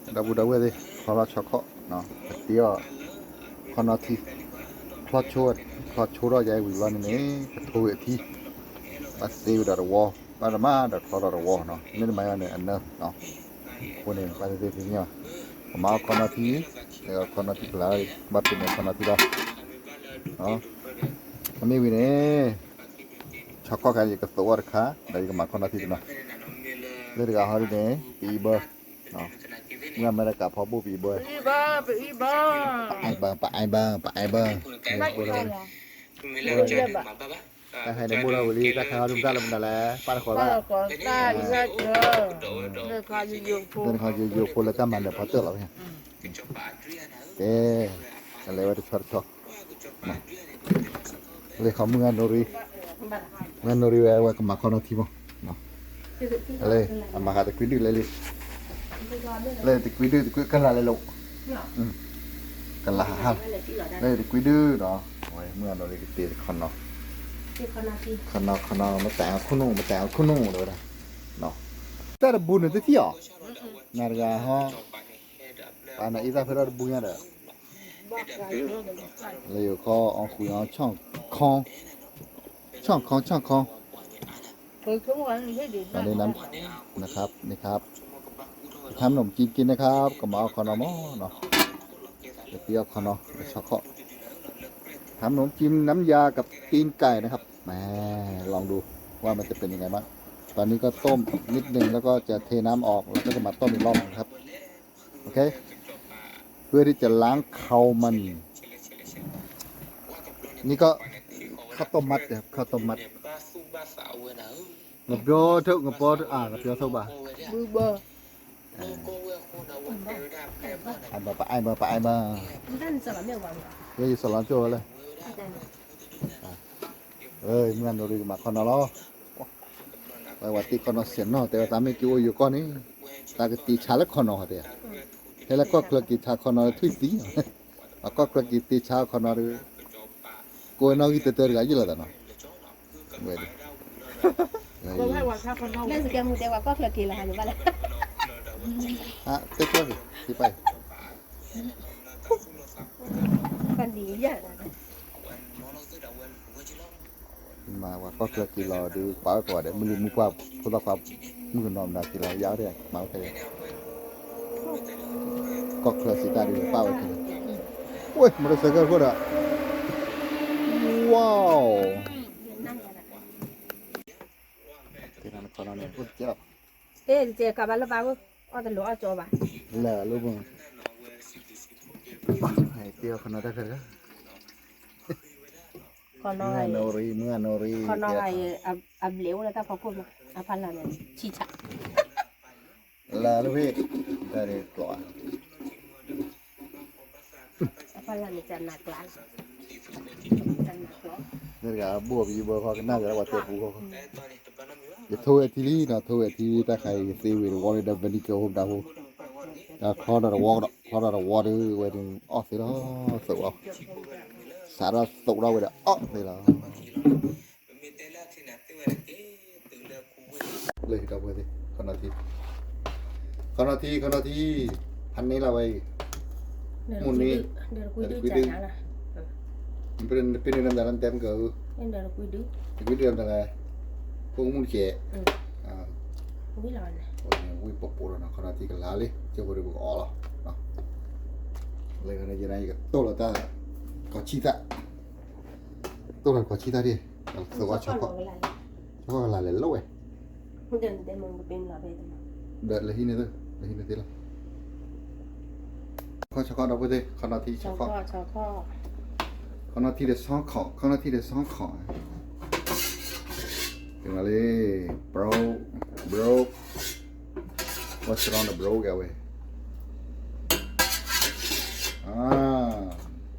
ဒီပုၢ်ဒီဝဲၢ်သ့ၣ် ခီလီၤဆီခီၣ်, ကတ့အီၤ ခီနီၢ်ထံ, ချီဆိ, ချီဆိထီၣ်ယါအံၤဝံၤလီၤန့ၣ်န့ၣ် ကထိဝံၤအထံ, ဘၣ်တ့ဝံၤဒီးတဝီ, ဘၣ်တမၤဒီးချီထီၣ်တဝီနီၤ, မ့ၢ်တမၤယါန့ၣ် အနၢနီၤ, အဃိန့ၣ် ဘၣ်သ့ၣ်သ့ၣ်သ့ၣ်ညါ, ကမၤအီၣ်ခီနီၢ်ထံ, ခီနီၢ်ထံကလၤ, ဘၣ်ပ့ၤန့ၣ်ခီနီၢ်ထံလီၤ, အမ့ၢ်ဝံၤန့ၣ် ဆီခီၣ်ခါ ယကသိးအီၣ်တခါ ဒီးယကမၤခီနီၢ်ထံတနီၤ, လၢတဂၤဟီဒ်န့ၣ် ပအံဘၢ, မုၢ်အမဲရကၤဖီဘိၣ်ပအံဘၢ, ပအံဘၢ, ပအံဘၢ, ပအံဘၢ, တၢ်ဟဲန့ၣ်ဘိၣ်လီၤဝံၤလံ တၢ်ခါဟီဒ်မတၢ်လၢမတၤလဲၣ် ပၢ်တဃီၤဘၣ်, တၢ်တခီယိယိဖိလၢတၢ်မၤနၢၤဖီတၢၢ်လီၤ, ကဲ, ကလဲၤဝဲတဆီတဆီ လၢခီမုၢ်ဂၤနိရံ, မုၢ်ဂၤနိရံဝဲ ဝဲကမၤခီနီၢ်ထံမး, လၢအမၤဃာ်တကွံဒုလဲၣ်လံ, လၢတကွံဒုတကွံကလၤလဲၣ်လိာ်, ကလၤဟးဟး, လၢတကွံဒုဒီး, ဝဲမုၢ်ဂၤနိရံကတ့ခီနီၢ်, ခီနီၢ်ခီနီၢ် မတၤအခိၣ်နူာ် မတၤအခိၣ်နူာ်ဒီးဝဲဒၣ်, တၢ်တဘူးန့ၣ်တထံၣ်အီၤ, နၤတဂၤဟီ, ပာ်နအံသၣ်ဖဲထီၣ်တဘူးညါဒီး လၢယိၤခီအီၣ်ဃုာ်အီၣ် ช่องคอน ช่องคอน ช่องคอน นะครับ นี่ครับ ทำขนมจีนกินนะครับ ကမၤအီၣ်ခီနီၢ်မးနီၤ, ယပျီခီနီၢ် ဆီခီၣ်, ทำขนมจีนน้ำยากับตีนไก่นะครับ แหม ลองดูว่ามันจะเป็นยังไงบ้าง ตอนนี้ก็ต้มนิดนึง แล้วก็จะเทน้ำออก แล้วก็จะมาต้มอีกรอบนึงครับ โอเค เพื่อที่จะล้างคาวมัน นี่ก็ข้าวต้มมัดนะครับ ข้าวต้มมัด ငပျီထုတ် ငပီထုတ် อ่า ငပျီထုတ်ပါ ဘုဘၢ အိုင်ဘၣ် ပအိုင်ဘၣ် ပအိုင်ဘၣ် မတၢ်နစလီၤမ့ၢ်ဝါ ယစလီၤကၠိဝဲလဲၣ် မုၢ်ဂၤနိရံကမၤခီနီၢ်လီၤ ဝဲဝဲတ့ခီနီၢ်စဲးနီၢ် တဲဝဲသးမ့ၢ်က့ၤအိၣ်ယိၤကီၢ်န့ၣ် သးကတ့ဆါလၢခီနီၢ်ဟီတဲ ဖဲလၢကီၢ်ချၢက့ၤဆါခီနီၢ်လၢထွံၣ်သံ အကီၢ်ချၢက့ၤတ့ဆါခီနီၢ်ဒီး ကိးဝဲနီၣ်ဂံၢ်တၢတၢတဂၤယ့ၢ်လီၤသးနီၤ ဝဲဒၣ် လၢစကဲမူတဲဝဲကီၢ်ချၢက့ၤလီၤဟးန့ၣ်ဘၣ်လဲၣ် တဲကျီၢ်က့ၤ သံပၢ် ကနံၤယၢ် မၤဝဲကီၢ်ချၢက့ၤလီၤဒီး ပာ်ဝဲကိးဂၤဒဲး မုၢ်လံမုၢ်ပှၢ် ဖိသၣ်ခွါ မုၣ်ကနီၤမနုၤက့ၤလီၤ ယါဝဲဒၣ် မၤဝဲခဲအံၤ ကီၢ်ချၢစံးတၢ်ဒီး ပာ်ဝဲခဲအံၤ ဝ့ၢ် မီတစဲးကၢၢ်ခိၣ်ဒီး ဝါ တ့နၤနခီနီၢ်န့ၣ် အိၣ်တကဲလီၤ အ့ တကဲကးဘၣ်လၢပၢ်ဧၢ အီၣ်တလိၤအီၣ်ကၠီဘၣ် လၢလိၣ်ဘၣ် တ့အီၣ်ခီနီၢ်တၢ်ခဲတခါ ခီနီၢ် မုၢ်ဂၤနိရံ မုၢ်ဂၤနိရံ ခီနီၢ်ဂၤအံၤ အဘျဲးအိၣ်လၢတၢ်ဖီခိၣ်မး အဖီလာ်န့ၣ် ဆံၣ်ဆး လၢလၢဝ့ၢ် တၢ်ဒ်ကျိး အဖီလာ်န့ၣ် ကနၣ်ကျါ ကနၣ်ကျါ လၢတဂၤဘိၣ်ပယံၤဘၢခီ ကနၣ်က့ၤလၢပှၤတဲပူၤခီ ယထိဝဲအထံလံနီၤ ထိဝဲအထံ တၢ်ခါအံၤ ယသ့ဝံၤတဝီန့ၣ်ဒီး မ့ၢ်နံၤကၠိဖိပဒၣ်ဖိ တၢ်ချီဒီးတဝီကဒီး ချီဒီးတဝီဒီး ဝဲဒၣ်အီၣ်သ့လီၤ သိးအီၣ် စးထီၣ်သိးထီၣ်ဝဲဒီးအီၣ်သ့လီၤ လၢဟံၣ်ဒီပုၢ်ဝဲၢ်သ့ၣ် ခီနီၢ်ထံ ခီနီၢ်ထံ ခီနီၢ်ထံ ဖးန့ၢ်လီၤဝဲအံၤ မုၢ်န့ၣ် တကွံဒု ပ့ၤန့ၣ်နမတၤလၢနတဲမ့ၢ်ကၢ တကွံဒုနမတၤလဲၣ် ဖိကမုၣ်တကဲး ဝံၤပပိာ်လီၤနီၤ ခီနီၢ်ထံကလါလံ ကၠိဖိဒီးပကအီၣ်လီၤ လၢယကတိၢ်လီၤတၢ် ကီၢ်ဆံသၣ် တိၢ်လီၤကီၢ်ဆံသၣ်ဒ် သဝီဆီခီၣ် ဆီခီၣ်ကလါလဲၤလိာ်ဝဲ ဒီးလၢဟံၣ်န့ၣ်သ့ လၢဟံၣ်န့ၣ်သ့လီၤ ခီဆီခီၣ်ဒီပုၢ်ဝဲၢ်သ့ၣ် ခီနီၢ်ထံဆီခီၣ် ခီနီၢ်ထံဒီးဆီခီၣ် ခီနီၢ်ထံဒီးဆီခီၣ် တဲမးလံ bro bro what's wrong the bro ကဲဝဲ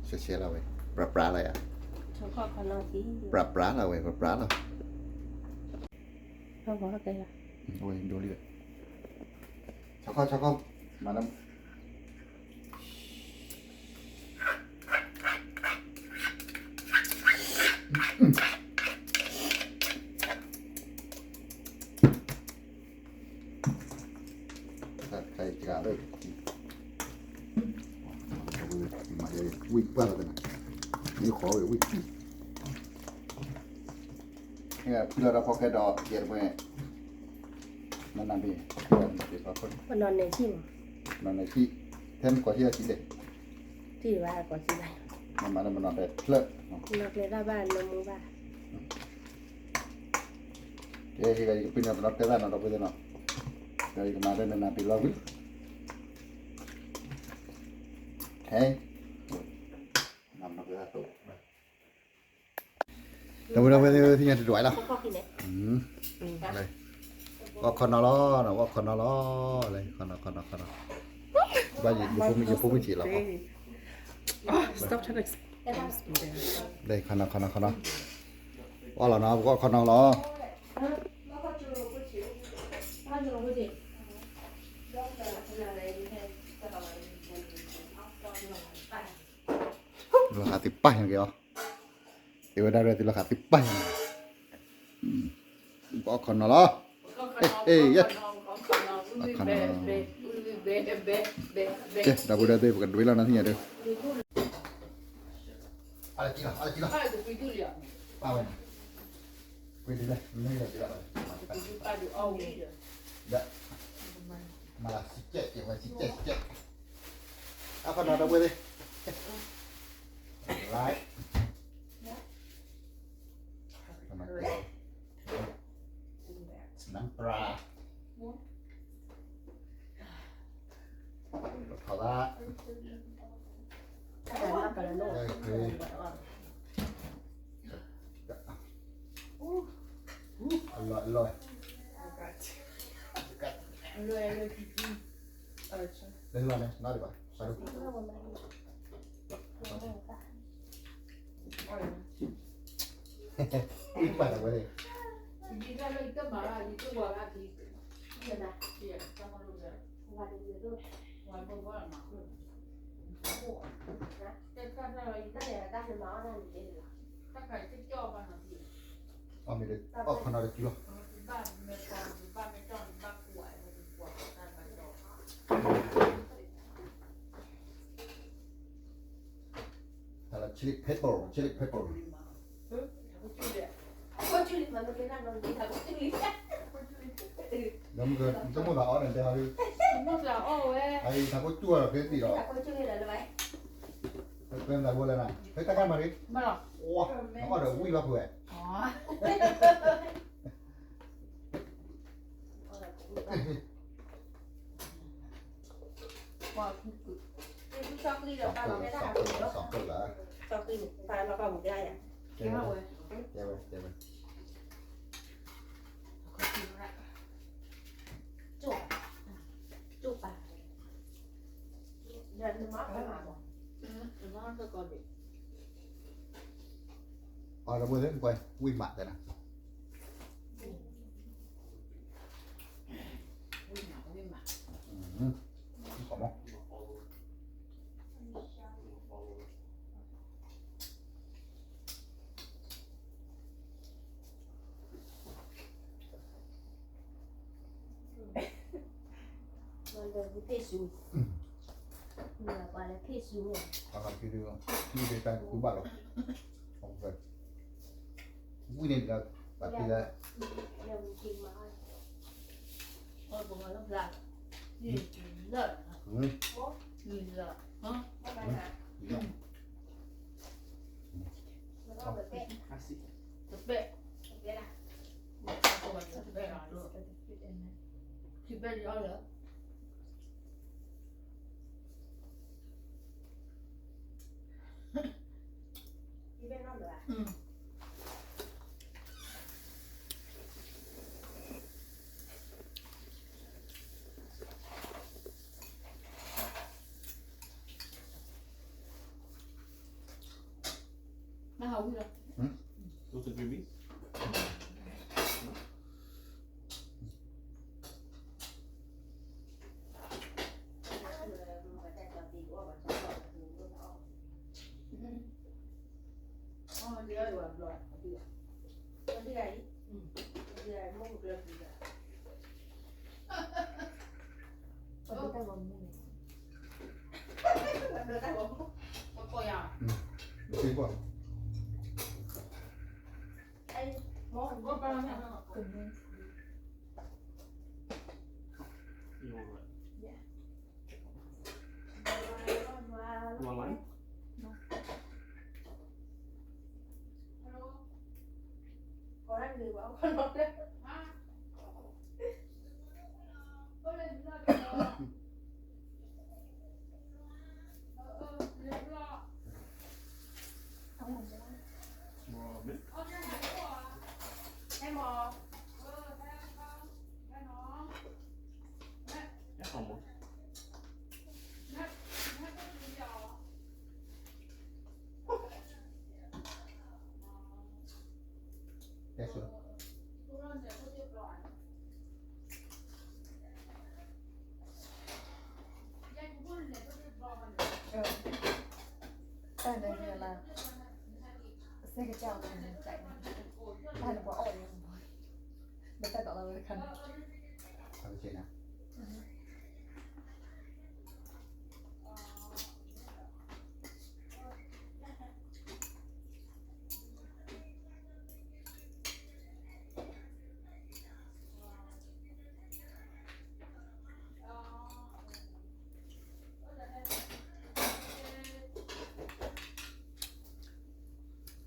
ဆဲးဆဲးလီၤဝဲ ပြးပြးလီၤယၤ ပြးပြးလီၤဝဲ ပြးပြးလီၤ ဝဲဒိလံ ဆီခီၣ်ဆီခီၣ် မၤန တၢ်တခါအံၤတဂၤလၢ ဝံၣ်ပှၢ်လီၤတနၤ, မ့ၢ်ဃီဝဲဝံၣ်, ဖုလီၤဒီးဖီကဲဒီး ယဲတပှဲၤ, နနၢ်ဘ့ၣ်, ပနီၢ်န့ၣ်ဆံၣ်မး, ပနီၢ်န့ၣ်ဆံၣ်, ထဲမ့ၢ်ကီၢ်ဆံၣ်အဆံၣ်လဲၣ်, ဆံၣ်ဘၣ်ကီၢ်ဆံၣ်ဘၣ်, မ့ၢ်မၤလၢပနီၢ်တဲဖျၢၣ်, နီၢ်ကျဲတၢ်ဘၣ်နီၢ်မူဘၣ်, ကဲ ဟ့ၣ်ဂၤယကပ့ၤနီၣ်တနီၣ်တဲတၢ်နီၣ်ဒီပုၢ်ဝဲၢ်နီၤ, ဒီးယကမၤလၢနနၢ်ဘ့ၣ်လီၤဝံၤ, ဟဲ ဒီပုၢ်ဝဲၢ်သ့ၣ်ညါတဒွးလီၤ, အီၣ်ခီနီၤလီၤ, အီၣ်ခီနီၤလီၤ, ခီနီၤခီနီၤခီနီၤ, ဘၣ်ယဖိမုၣ်က့ၤလီၤ, ခီနီၤခီနီၤခီနီၤ, အီၣ်လီၤနီၤ ပကအီၣ်ခီနီၤလီၤ. လီၤဃာ်သ့ၣ်ပၢ်ညါက့ၤအီၤ, အဝဲဒၣ်ရဲၣ်သ့ၣ်လီၤဃာ်သ့ၣ်ပၢ်ညါ, ပကအီၣ်ခီနီၤလီၤ, ဟ့ၣ်ယဲ, ကဲ ဒီပုၢ်ဝဲၢ်သ့ၣ် ပကဒွဲလီၤနၤသ့ၣ်ညါဒီး, အလၢကံလီၤ အလၢကံလီၤ, ပၢ်ဝဲန့ၣ်, ကွ့ဒ်လဲၣ်, မ့ၢ်လၢကံလီၤ, ဒီး, မၤလၢစံကဲးကဲးဝဲစံကဲးစံကဲး, အဖးနီၤဒီပုၢ်ဝဲၢ်သ့ၣ်, လၢ, နမ်ပြၢ် ထီၣ်သး, အလီၢ်အလီၢ်, လၢလီၢ်န့ၣ် နီၢ်ဒံးဘၣ်, ပာ်ဒိၣ်, ပာ်ဒိၣ်ဝဲ, အီၣ်မ့ၢ်ဒီး အီၣ်ခီနီၤတကံလီၤ. တၢ်လၢ chili pepper, chili pepper. ဒီးမုၢ်က နတမိၣ်သးအီၣ်န့ၣ် တဲဟီဒုး, အအံၤ ထးခိၣ်ကၠူၣ်ဒီး ဖဲသံဒီး, ဖဲသးဘိလဲၣ်နၤ, ဖဲတၢ်ကၢ်မၤရံ, ဝါ, နအီၣ်ဒီးဝံၣ်ဘၣ်ဖုးဝဲ စီၤကလံဒီးပာ်လီၤကဲတၢ်ဟးပူၤလီၤ, စီၤကလံန့ၣ် ပာ်လီၤကီၢ်ပူၤကဲယၤ, ကဲဝဲ, ကဲဝဲ, ကဲဝဲ, ကၠိၣ်, ကၠိၣ်ပာ်, ဒီးနမၤကမၤဘၣ်, အီၤဒီးဘိသ့ၣ်ကွၢ် ဝံၣ်မးတဲနၤ, ဝံၣ်မး, ဝံၣ်မး, ခီမီ ပှၤလၢဖ့ၣ်စူၤ, ပှၤလၢဖ့ၣ်စူၤန့ၣ်, ပှၤလၢဖ့ၣ်စူၤန့ၣ် တၢ်ကူဘၣ်လီၤ, ဝံၣ်န့ၣ်ဒီး ပှၤဖံးလၢ တပဲၣ်, တပဲၣ်, တပဲၣ်လီၤလၢ နဟးဝံၤလီၤ. Two to three weeks? อืม เดี๋ยวก่อน You want what? Yeah. You want mine? No.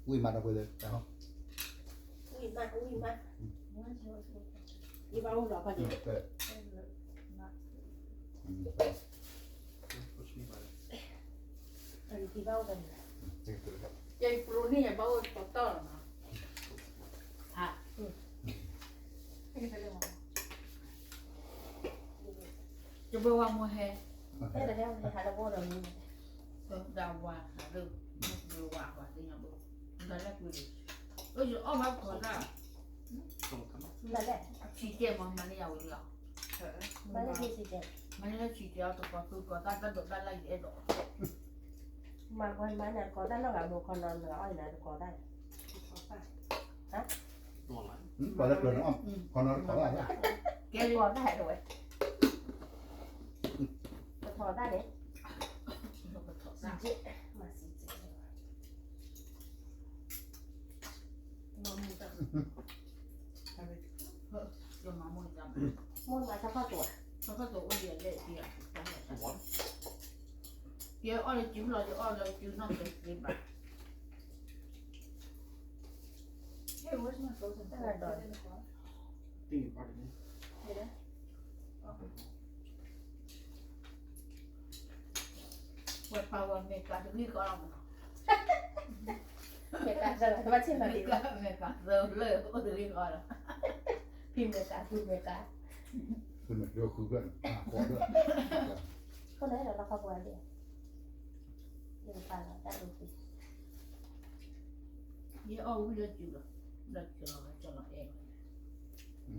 Uy, mata puede, ajá. Uy, ma, uy, ma. Lleva uno, aparte. Mm, espera. Mm, espera. Lleva uno. Sí, pero ya. Ya, pero ni lleva uno, por todo, ¿no? Ah. Mm. Aquí tenemos. ယဘၣ်ဝါမ့ၢ်ဟဲ, ဒၣ်ဝါဟးလၢ, ဘၣ်ဝါဝါသ့ၣ်ညါဘၣ်, ဒၣ်လဲာ်ကွံာ်လံ, အၢ ယအီၣ်ဘၣ်ကီၤတၢ်, ဆံးကဲမးမၤန့ၢ်ယၤဝံၤလီၤ, မၤန့ၢ်ဆံးကဲ, မၤန့ၢ်လၢဆံးကဲအီၤတကိးသူကီၤတၢ်တၢ်ဒိးဘၣ်လၢယအဲၣ်ဒိး, မၤကွၢ်မၤန့ၣ်တကိးတၢ်နီၢ်ဂၤဘိခီနီၤ နဂၤအီၣ်ယၤနၤတကိးတၢ် ပှၤလၢကျၢၤန့ၣ်အီၣ်, ခီနီတထီၣ်ဘၣ်, ကဲလီၤတၢ်ဝဲ, တထီၣ်တၢ်န့ၣ်, စံးကဲ, မၤစံးကဲ, မိၢ်မၤတၢ်ဖးတူၢ်, တၢ်ဖးတူၢ်အိၣ်ဒံးအလဲၣ်, ယအီၣ်လၢစုလီၤ ယအီၣ်လၢစုနီၢ်ကသ့ဘၣ်. Hey, where's my frozen food? Put it in the car. Think you brought it in. Did I? Okay. ဝဲပာ်ဝဲမ့ၢ်ကးတဂ့ၤကီးလီၤမး, မ့ၢ်ကးသၢလီၤ တဘၣ်ဆ့ၣ်နီၤဒံး, မ့ၢ်ကးသၢလၢအိၣ်တဂ့ၤကီးလီၤ, ဖံမ့ၢ်ကး ဖုမ့ၢ်ကး, ဖုမ့ၢ်ကး ဃုဖျၢၣ်န့ၣ်, ဃိန့ၣ်ဒီးလီၤခီပှၤဒံး, ယကပာ်လီၤတၢ်ဒိၣ်ဖု, ယအီၣ်ဝံၤလၢစုလီၤ, လၢစုလီၤ လီၤအဲၣ်,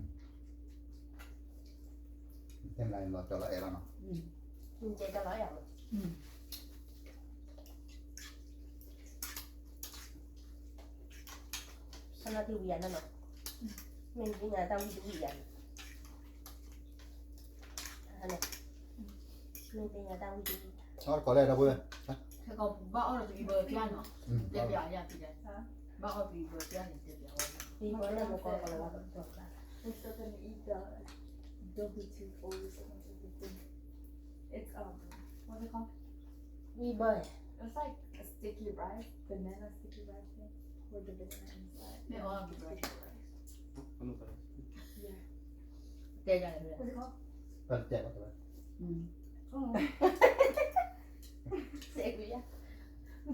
တဲလီၤကၠီလီၤအဲၣ်လီၤနီၤ, တဲကၠီလီၤအဲၣ်လီၤ, ခီနီၤထံဝံၤယၤနီၤနီၤ, မ့ၢ်သ့ၣ်ညါတၢ်ဝံၣ်တဝံၣ်ယၤန့ၣ်, မ့ၢ်သ့ၣ်ညါတၢ်ဝံၣ်တဝံၣ်, ဘၣ်အီၣ်လၢပအံၤဘၢၣ်ဖျါနီၤ, တဲပျးယၤဖံးလဲၣ်, ဘၣ်အီၣ်ပအံၤဘၢၣ်ဖျါန့ၣ် တဲပျးဝဲ, ပအံၤဘၢၣ်လၢမကီကီလီၤ, It's, um, what is it called? Wee bơ. It's like a sticky rice, banana sticky rice thing, with the banana inside. They all have the bread. Yeah. တဲကြတယ်. What is it called? ပန်တဲပါတော့. Mm. Oh. Say it, yeah.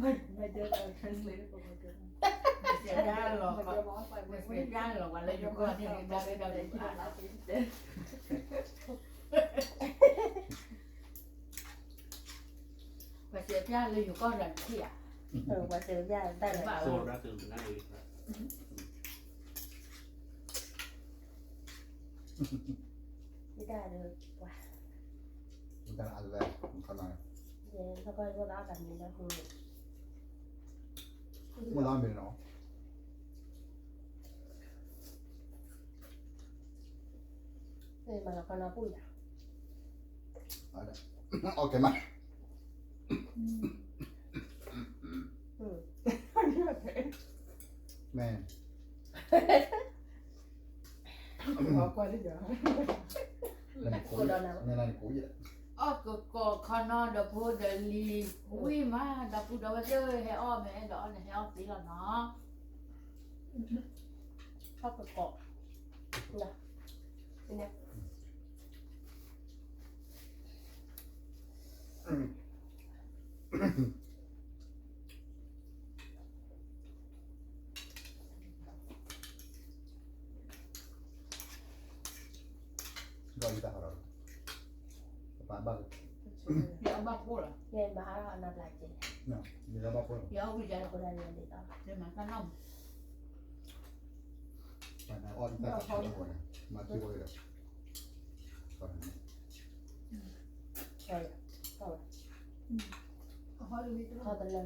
My, my dad, uh, translated for my grandma. ပှၤစံးပျါလီၤ, ပှၤစံးပျါလီၤ, ပှၤလၢယကီၢ်န့ၣ် တၢ်တၢ်တၢ်တၢ် ပှၤစံးပျါလၢယကီၢ်တၢ်တထံၣ်ဧါ. ပှၤစံးပျါတၢ်လၢ ယတၢ်ဒီးပှၤ ယတၢ်အလၢ ခီနီၤ ယဲ လီၤကီၢ်ယိၣ်လၢအတၢ်မံၤလၢဟိ မ့ၢ်လီၤမ့ၢ်နီၤ မ့ၢ်လီၤခီနီၤပူၤယၤ OK မး မ့ၢ် အီၣ်ကကိးခီနီဒီဖိဒီလံၤ ဝံၣ်မး ဒီပုၢ်ဒီဝဲၢ်သ့ၣ်ဧၢ ဟဲအီၣ်မ့ၢ်အဲၣ်ဒိးအီၣ်န့ၣ် ဟဲအီၣ်သ့လီၤနီၤ. အီၣ်ကကိး ဒီးယတၢ်ဃီဒီး ပပၢ်ဘၣ်က့ၤ ယအီၣ်ဘၣ်ဖိလီၤ ယမၤအီၣ်အနၢ်ဘျါက့ၤ ယအီၣ်ဝံၣ်ယါလီၤ ယမၤတၢ်နီၢ်မူ ပနၢ်အီၣ်ယတၢ်ဃီဒီး မၤသံဝဲဒီး ဟီၣ်တလၢ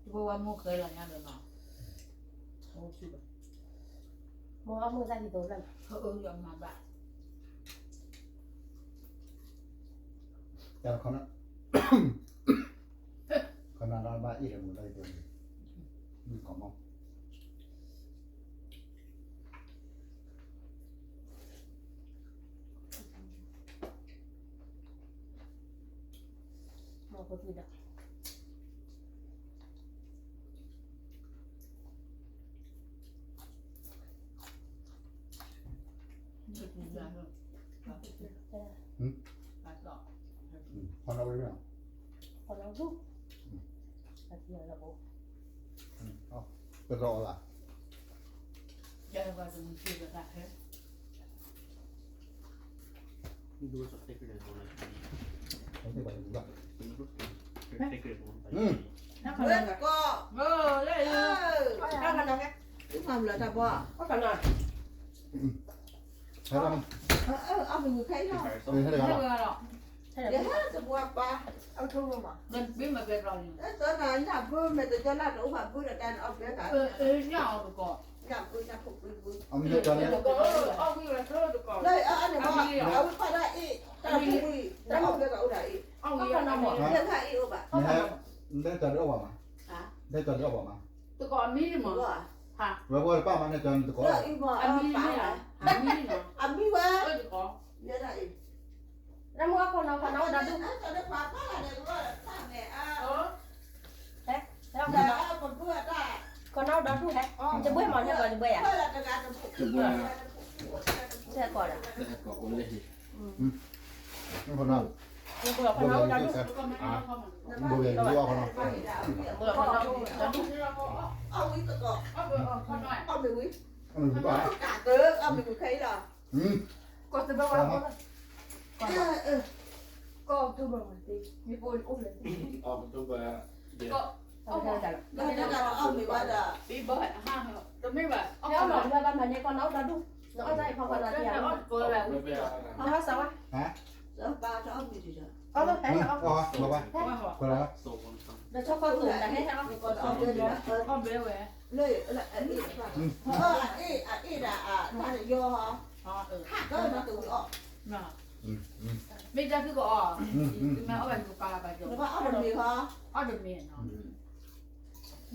တဘိဝဲမိၢ်ဃဲလီၤညါလၢနီၤ, မိၢ်အီၣ်မုၢ်သၣ်ကံသိးလၢ အၢ ယမၤဘၣ် တၢ်ခီနၢ် ခီနၢ်လၢဘၣ်အ့ၣ်လၢမုၢ်လၢယဒိးန့ၣ် မုၢ်ကီးမီၢ် မ့ၢ်ဖိသံဒီး ဟမ်? ဟမ်, ခီနၢ်ဝဲမ့ၢ်ဧါ, ခီနၢ်ဒူၣ်, အသံအီၤလၢအိၣ်, ကရီအီၤလၢ အီၣ်မ့ၢ်ဝံၤခဲအံၤလီၤ, ယဟဲတဘှါပၢ်, အၢ သနာ်ညၣ်ဘုမဲာ်တကီလၢ်တအိၣ်ဘၣ်ဘုဒီးတၢ်န့ၣ်အီၣ်ဘဲဂၤ, ညၣ်အီၣ်တကီ, ညၣ်ဘုညၣ်ဖိကွံဘု, အီၣ်ဝံၤဝဲတကီ, လၢအန့ၣ်ဘၣ်, အဝံၣ်ဖးဒၣ်အ့ၣ်, တၢ်ဘုဝံၣ်, တၢ်အီၣ်ဘဲဂၤအိၣ်ဒၣ်အ့ၣ်, လၢကီၢ်ဒုးအီၣ်ဘၣ်မး, လၢကီၢ်ဒုးအီၣ်ဘၣ်မး, တကီအမံၤမး, ဝဲဝဲတပၢ်မးန့ၣ်ကီၢ်န့ၣ်တကီ, အမံၤဝဲ, လၢမုၢ်အီၣ်ခီနီၢ်ခီနီၢ်အိၣ်ဒီးဒူၣ်, ခီနီၢ်အိၣ်ဒီးဒူၣ်ဟဲ, ယဘှဲမးန့ၣ်ကီၢ်ယဘှဲယၤ, ယဘှဲ, တဟဲကီးဒီး, ခီနီၢ်, ခီနီၢ်အိၣ်ဒီးဒူၣ်, ဘှဲယၤယဘှဲအီၣ်ခီနီၢ်, ဘှဲခီနီၢ်အိၣ်ဒီးဒူၣ်, အီၣ်မ့ၢ်ဝံၤ, အီၣ်မ့ၢ်ဝံၤခဲအံၤလီၤ, ကီၢ်တဘၣ်ဝဲ, ကီၢ်တဘၣ်ဝဲ, မ့ၢ်အိၣ်အိၣ်လဲၣ်, ကီၢ်တဘၣ်ဝဲ, အီၣ်မ့ၢ်ဝဲဒီး, တမ့ၢ်ဘၣ်, အီၣ်မ့ၢ်ဝဲဘၣ်မၤန့ၢ်ကီၢ်နီၢ်အိၣ်ဒီးဒူၣ်, နအီၣ်တၢ်အံၤဖီဃီနီၢ်တံၢ်, အီၣ်စးဝါ, အီၣ်, အီၣ်, အီၣ်, ဒီးဆီၣ်ခီၣ်သိးတၢ်ဟဲဟဲအီၣ်, အီၣ်ဘဲဝဲ, လၢအအ့ၣ်, အအ့ၣ်ဒၣ်အတၢ်ယီၤ, မ့ၢ်တၢ်သုကအီၣ်, မ့ၢ်အီၣ်ဘၣ်ယကပာ်လၢပာ်ကီ, အီၣ်တမ့ၢ်, အီၣ်တမ့ၢ်နီၤ, တၢ်မုၢ်ဟါခီနီၢ်, ခီနီၢ်အိၣ်ဒီးဒူၣ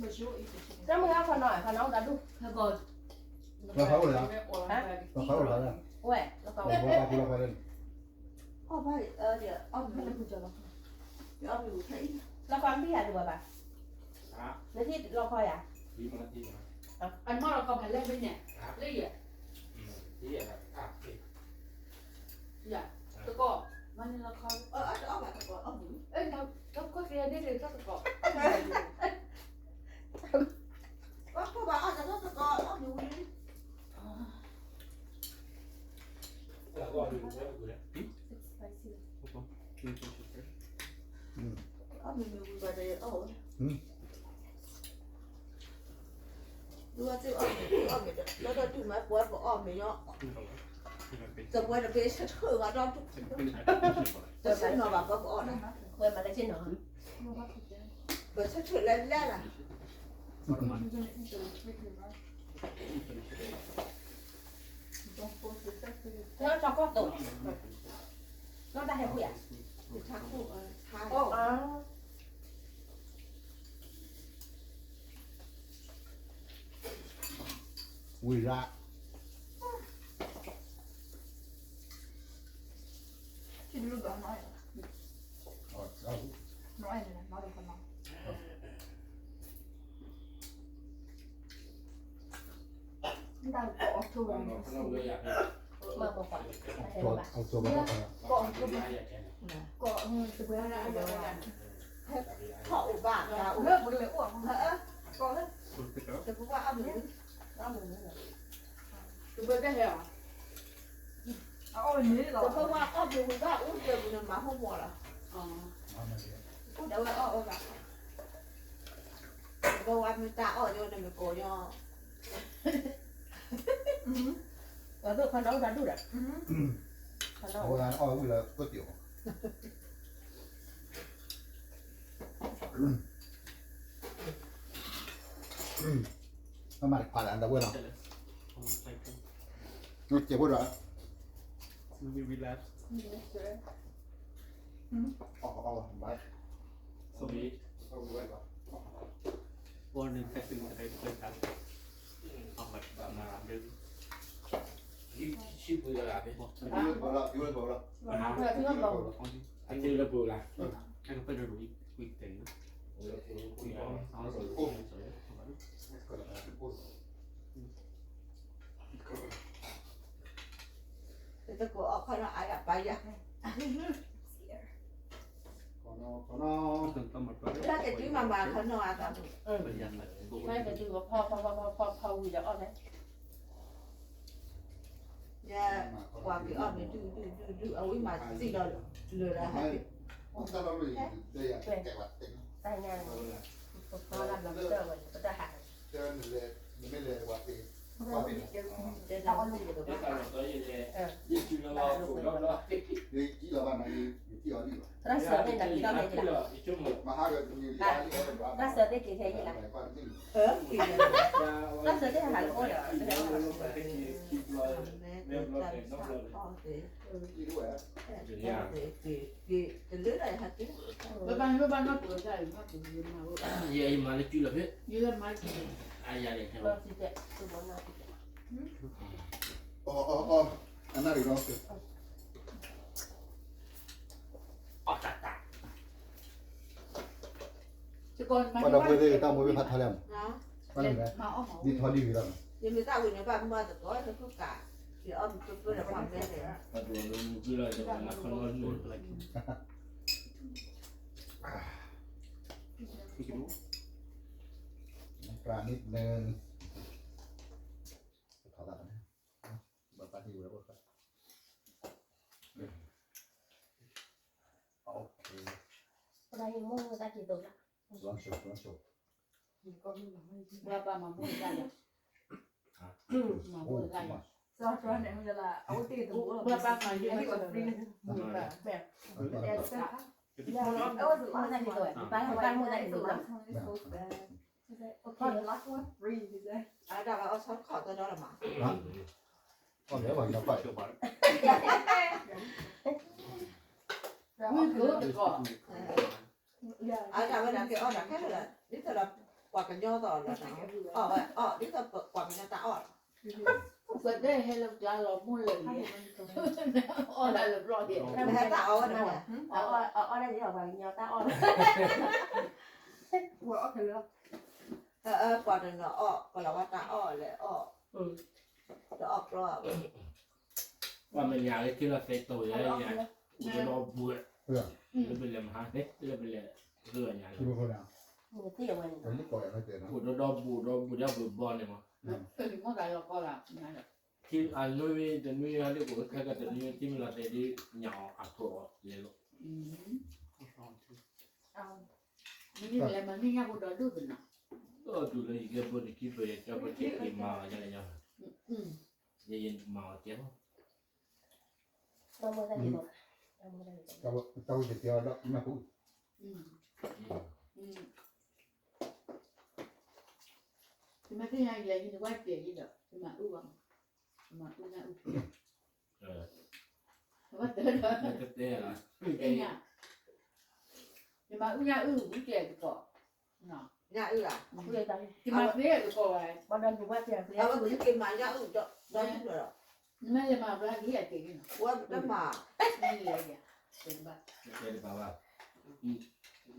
်, လီၤခီအိၣ်လၢ, လီၤခီအိၣ်လၢ, ဝဲ, လီၤခီအိၣ်လၢ, အီၣ်ဘၣ်, အီၣ်မ့ၢ်ဝံၤ, လီၤခီမ့ၢ်ယၤတဝဲဘၣ်, နထံၣ်လီၤခီယၤ, အမ့ၢ်လီၤခီဖးလဲၢ်မ့ၢ်န့ၣ်, လၢယဲ, ယၤ, တကီၢ်, မ့ၢ်န့ၣ်လီၤခီ, တကီၢ်, တကီၢ်, တကီၢ်, အီၣ်မ့ၢ်မ့ၢ်ဝံၤဘၣ်ဒီးအီၣ်ဝဲ, ဒူၣ်အီၣ်မ့ၢ်, အီၣ်မ့ၢ်ဒီး လၢတၢ်ဒူၣ်မးပှၤပအီၣ်မ့ၢ်ညီ, တပှဲၤတပ့ၤဆၢထၢၣ်ဝဲဒီးဒူၣ်, တဆၢနီၤဘၣ်ပှၤပအီၣ်နီၤ, ပဆၢထၢၣ်လဲၤလဲၤလီၤ, ပှၤတမၤ, ပှၤတမၤ, ပှၤတမၤ, ပှၤတမၤ, နီၢ်ကီၢ်သိး, နီၢ်တၢ်ဟဲပူၤယၤ, ဝံၤရၣ်, ထီၣ်အိၣ်ဘၣ်, တဘၣ်အီၣ်မ့ၤဝံၤဘၣ်အူစၢၤပူၤန့ၣ်မၤဟိမီၢ်လီၤ, အိၣ်ဒီးဝဲအီၣ်အီၣ်ဘၣ်, တဘၣ်ဝဲမ့ၢ်တၢ်အီၣ်ညီနမ့ၢ်ကိးညီ, ပှၤသိၣ်ခီနီၢ်အိၣ်တၢ်ဒူၣ်ဒီး, အဝဲအီၣ်ဝံၤလၢကိၣ်တံၢ်အီၤ မၤတခွါလၢအဒၣ်ဝဲလီၤ, ကဲးဖိဒီး, တကိးအီၣ်ခီနီၢ်အါဒၣ်ပၢ်ယၤ, တၢ်ကတုၤမၤမၤခီနီၢ်အါဒၣ်ပၢ်, တၢ်ကတုၤပဖီဖီဖီဖီဖီဝံၤဒီးအီၣ်ဖဲ ယပှၤက့ၤအီၣ်မ့ၤဒုၣ်ဒုၣ်ဒုၣ်ဒုၣ် အဝံၣ်မၤစံၣ်လီၤလၢာ်ဒီးဟဲက့ၤ, တၢ်ညါန့ၣ် ပဖီလၢ်ဘျီကတၢၢ်ဝဲန့ၣ် ပတၢ်ဟး, နမ့ၢ်လဲၤပှၤက့ၤ, တၢ်စၢၤသ့ၣ်နၤက့ၤလီၤဖဲယံၤလီၤ, တၢ်စၢၤသ့ၣ်က့ၤခဲအံၤလီၤ, တၢ်စၢၤသ့ၣ်ဟးလၢအိၣ်ဒီး တလၢတၢ်ယဟးက့ၤ, ယမၤလၢကၠူလီၤဖဲ, ယလၢမၤကၠူ, အယၤန့ၣ်, အီၣ်အီၣ်အီၣ်, အနၣ်ရံၣ်ဒီး, အီၣ်တၢ်တၢ် ပှၤဒီပုၢ်ဝဲၢ်သ့ၣ် တၢ်မိၢ်ပှၢ်ဖးထီလံမး, ဒ်ထီလံဂ့ၤလီၤ, ယမ့ၢ်သးဝံၤန့ၣ် ဘၣ်မူဘၣ်သကိး ယခုကး, ယအီၣ်မ့ၤပၢပၢဒီးပှၤမဲလဲၣ်, ပှၤန့ၣ်န့ၣ်, ဘၣ်ပာ်ဟံၣ်ဝဲအိၣ်, ပှၤဟံၣ်မိၢ်တၢ်က့ၤသိးလၢ, ပှၤပာ်မၤမိၢ်တၢ်လၢ, မၤမိၢ်တၢ်လၢ, ပှၤပာ်မၤယိၣ်, ပှၤပာ်မၤယိၣ်, ပှၤပာ်မၤမိၢ်တၢ်က့ၤသိးလၢ, အတၢ်ဘၣ်အီၣ်ဆီခီၣ်တၢ်ဒီးလီၤမး, အီၣ်မ့ၤပှၤကညီပၢ်, မုၢ်ကျိၤတကီၢ်, အတၢ်ဝဲဒၣ်က့ၤအီၣ်တၢ်ခဲလၢာ်, ဒ်သိးဒီးပှၤကညီသိးလီၤ, အီၣ်ဝဲအီၣ် ဒ်သိးပှၤကညီတၢ်အီၣ်လီၤ, ပတဲဟဲလၢကျါလီၤမိၢ်လၢာ်န့ၣ်, အီၣ်တၢ်လၢဘျီၣ်က့ၤ, ဟဲတၢ်အီၣ်ဝဲန့ၣ်, အီၣ်ဒ်သိးပှၤကညီတၢ်အီၣ်လီၤ, ပှၤအီၣ်ခဲလၢာ်, ပှၤတနီၤအီၣ် ကလီၤဝါတၢ်အီၣ်လဲၣ်အီၣ်, တအီၣ်ကျီ, ပှၤမဲာ်ညါလၢက့ၤလီၤသဲးတိၤယဲယဲ, အိၣ်ဒီးဒီဘှံး, လၢပလဲၤမဟါန့ၣ် လၢပလဲၤ, အိၣ်ဒီးဒီဘှံးဒီးဘှံးဒီးဘှံးဘီန့ၣ်မး, ထံအနွံတနွံဟဲဒ်အိၣ်ခဲကတနွံ ထံမ့ၢ်လီၤသဲးဒ်ညါအီၤအထိးအီၤလဲၤလိာ်, မ့ၢ်လဲၤမၤန့ၢ်ညၣ်ဖိဒီးဒိၣ်သနၤ, ဒီးတုၤလၢယကဲဘိတကံၢ်ပၢၢ် ယကဲဘိတကံၢ်မၤအီၤယဲလဲၣ်ညါ, ယမၤအီၤကဲ, တၢ်ဝဲတကဲအီၤဒီးမၤပူၤ, မ့ၢ်သ့ၣ်ညါယလဲၤဟံးနဝဲတဲာ်လံဒီး ယမၤအုၣ်ဘၣ်မး, ယမၤအုၣ်ညၣ်အုၣ်, အဝဲတဲဒီး, တဲညါ, ယမၤအုၣ်ညၣ်အုၣ်ဝံၤတဲာ်တကိး, ညၣ်အုၣ်ဧါ, ယမၤသ့တကိးဝဲ, အဝဲသ့ၣ်က့ၤမၤညၣ်အုၣ်ဒီး, မ့ၢ်ယမၤဘျါက့ၤယတဲာ်လံနီၤ, ဝဲတမၤ, မ့ၢ်ယလဲၤယၤ, တဲတဘၣ်, တဲတဘၣ်ဘၣ်,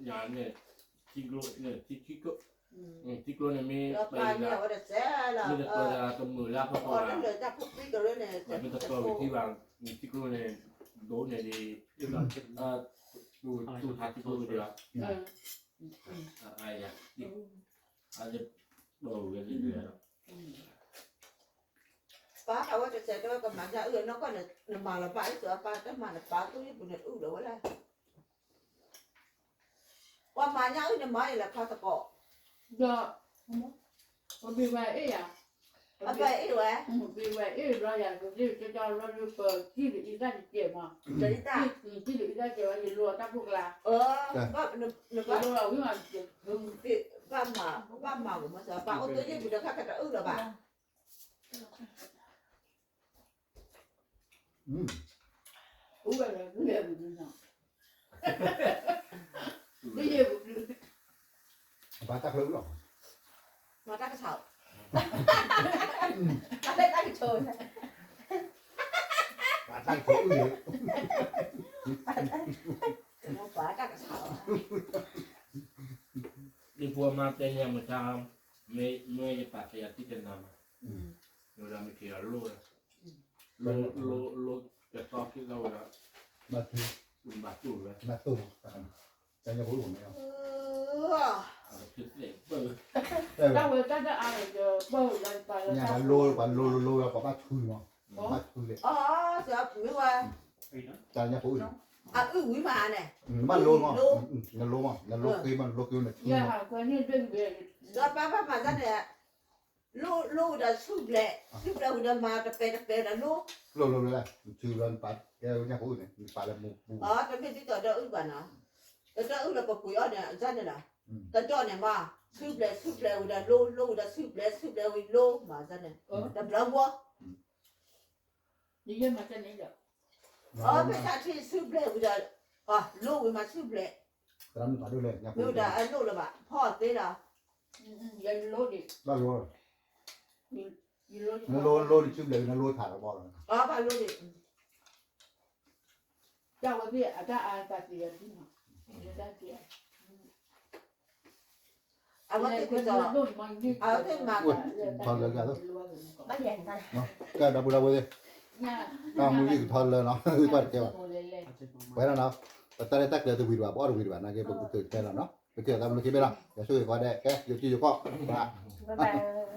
ယၤန့ၣ်, ထံကျိန့ၣ်မ့ၢ်, ပှၤမ့ၢ်တပၢၤတၢ်ကမုာ်လၢအဖီခိၣ်ဘၣ်, မ့ၢ်တပၢၤဝံၤထံဘၣ်, ထံကျိန့ၣ်, ဒိးန့ၢ်ဒံး, တူၢ်ထါထံကျိဒံးဘၣ်, အ, အ, ပၢ်အဝဲတစဲးတဲဝဲ ကမၤညၣ်အုၣ်အနီၢ်ကီၢ်န့ၣ် နမၤလီၤဘၣ်အံၤ စီၤအပၢ်တမၤနပၢ်သူၣ်ယုၢ်ပူၤန့ၣ်အုၣ်လီၤဝဲလဲၣ်, ပှၤမၤညၣ်အုၣ်န့ၣ်မၤယလဲၤခါသကိး, ဒီး, ပဘ့ၣ်ဝဲအ့ၣ်ယၤ, အပၢ်အ့ၣ်ဝဲ, ဘ့ၣ်ဝဲအ့ၣ်ဘျီယၤ ကကကလီၤလၢပစံၣ်လၢအံသၣ်တစဲးမး, စံၣ်လၢအံသၣ်ကဲဝဲ ယလိၤအတၢ်ဖိကျါ, ယလိၤအဝံၣ်မး, ဘၣ်မၤ, ဘၣ်မၤဝဲမ့ၢ်စီၤပၢ်အိၣ်သူၣ်ယုၢ်ပူၤဒီးခါကတအုၣ်လီၤဘၣ် အူဝဲလၢဒုးယဲၢ်ပူၤဒုးနီၤ, ဒုးယဲၢ်ပူၤဒုး, ဘၣ်တၢ်ချၢအုၣ်လီၤ, ဘၣ်တၢ်ကဆၣ်, ဘၣ်တၢ်ကဆၣ်, ဘၣ်တၢ်ကဆၣ်အုၣ်လီၤ, ဘၣ်တၢ်ကဆၣ်အုၣ်လီၤ, ဒ်ဖိမါတဲညါမတၤ, မ့ၢ်ယပာ်သ့အတံၢ်တနၤမး, ယဝဲဒၣ်မ့ၢ်က့ၤအလိၣ်, လိၣ်, လိၣ်, ကသီခံသီဝဲဒၣ်, ဘၣ်တူၢ်, ဘၣ်တူၢ်ဝဲ, ဘၣ်တူၢ်, တၢ်ညါဖိအိၣ်မ့ၢ်, တၢ်ဝဲ, တၢ်အါန့ၣ်, ပှၤလိၤ, ပှၤလိၤလိၤဝဲ ပှၤဘၣ်ဆူမး, ဘၣ်ဆူလဲၣ်, မ့ၢ်ဝဲ, တၢ်ညါဖိအိၣ်န့ၣ်, အအုၣ်ဝံၤမးန့ၣ်, ဘၣ်လိၤမး, နလိၤမး, နလိၤဃ့မး, နလိၤဃ့ဝဲန့ၣ်ဆူမး, စီၤပၢ်ဘၣ်မၤတၢ်န့ၣ် လိၣ်, လိၣ်ဝံၤဒီးဆူၣ်ဘျဲး, ဆူၣ်ဘျဲးဝံၤဒီးမၤတပဲာ်တပဲာ်ဒီးလိၣ်, လိၣ်လိၣ်လၢ, ဆူၣ်ဘျဲးနပာ်, ကဲညၣ်ဖိအိၣ်န့ၣ် နပာ်လၢမူပူၤ, တမ့ၢ်ဒ်သိးဒီးအုၣ်ဘၣ်နီၤ, တၢ်အုၣ်လၢပပှ့ၤအီၣ်န့ၣ် အတၢ်န့ၣ်လီၤ, တၢ်ဒိၣ်န့ၣ်မး, ဆူၣ်ဘျဲး, ဆူၣ်ဘျဲးဝံၤဒီးလိၣ်, လိၣ်ဝံၤဒီးဆူၣ်ဘျဲး, ဆူၣ်ဘျဲးဝံၤလိၣ်မးန့ၣ်, တဘျီဘှီ ယမၤတန့ၣ်ဒီး, အမ့ၢ်တၢ်ထံၣ်ဆူၣ်ဘျဲးဝံၤဒီး, လိၣ်ဝံၤမးဆူၣ်ဘျဲး, မ့ၢ်ဝံၤဒီးအလိၣ်လၢၤဘၣ်, ဖီအီၣ်သ့ဒီး, ဘၣ်လိၣ်, နလိၣ်, နလိၣ်ဆူၣ်ဘျဲးဝံၤ နလိၣ်ထးလီၤဘၣ်လီၤ, ဘၣ်လိၣ်, တၢ်ဝဲသ့ၣ်အတၢ်အါတၢ်သ့ၣ်, အဝဲသ့ၣ်, အဝဲသ့ၣ်မၤ, ထီလၢာ်, ကဲဒီပုၢ်ဒီဝဲၢ်သ့ၣ်, တၢ်မူကထီလၢာ်နီၤ, ကွၢ်တကဲဘၣ်, ဝဲဒၣ်နီၤ, ပတၢ်ရဲၣ်တၢ်ကျဲၤတဝံၤဒံးဘၣ်, ပအီၣ်တဝံၤဒံးဘၣ်, နာ်က့ ပကတုၤခဲလီၤနီၤ, ပကဲသးမနုၤက့မ့ၢ်လီၤ, ယဆိၣ်ဂ့ၤကိးဂၤဒဲး, ကဲ, ယိၤကံယိၤကီၢ်, ဘၣ်